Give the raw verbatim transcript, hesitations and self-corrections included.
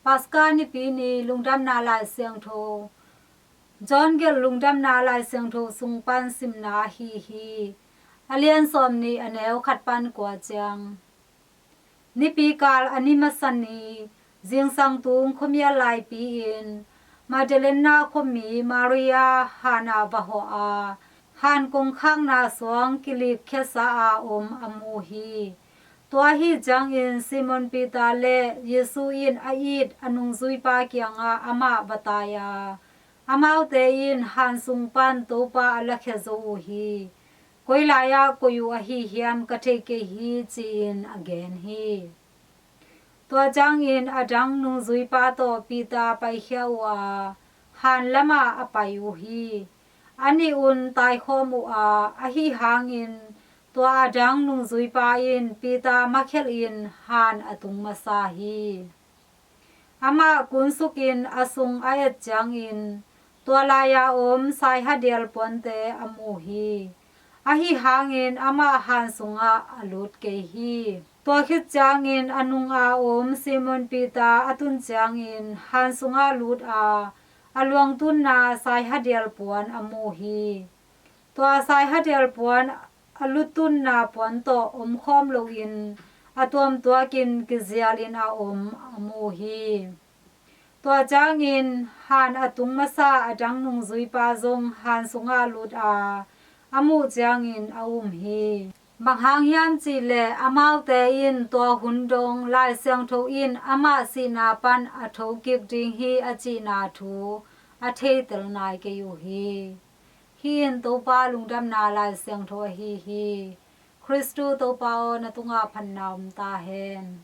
Paska Nipi ni Lungdamna Lai Siangtho. John gelh Lungdamna Lai Siangtho sung pan simna ahi hi. A lian sawmnih, a neu khat pan kua ciang. Nipi kal a ni masa ni, zingsang tung khuamial laipi-in Magdalena khuami Maria han ah va hawh a, han kongkhakna suang kilik khiasa a om a mu hi. Tua ahi ciangin Simon Peter le Jesu in a it a nungzuipa kiangah amah va tai a, amaute in han sung pan Topa a lakhia zo uh hi. Koi lai-ah koih uh ahi hiam ka thei kei hi, ci-in a gen hi. Tua ciangin a dang nungzuipa tawh Peter paikhia uh a, han lamah a pai uh hi. A nih un taikhawm uh a, ahi hangin tua a dang nungzuipa in Peter makhelhin han a tung masa hi. Amah kunsukin a sung a et ciangin tua lai-a om saihadial puante a mu hi. Ahi hangin amah han sungah a lut kei hi. Tua khit ciangin a nunga om Simon Peter a tun ciangin han sungah lut a, a luangtunna saihadial puan a mu hi. Tua saihadial puan a lutunna puan tawh omkhawm loin a tuamtuakin kizialin a om a mu hi. Tua ciangin han a tung masa a dang nungzuipa zong han sungah lut a, a muh ciangin a um hi. Bang hang hiam cihleh amaute in tua hun dong Lai Siangtho in amah sihna pan a thokik ding hi a cihna thu a theitel nai kei uh hi. Hih in Topa Lungdamna Lai Siangtho ahi hi. Khristu Topa aw, na tungah phatna om ta hen.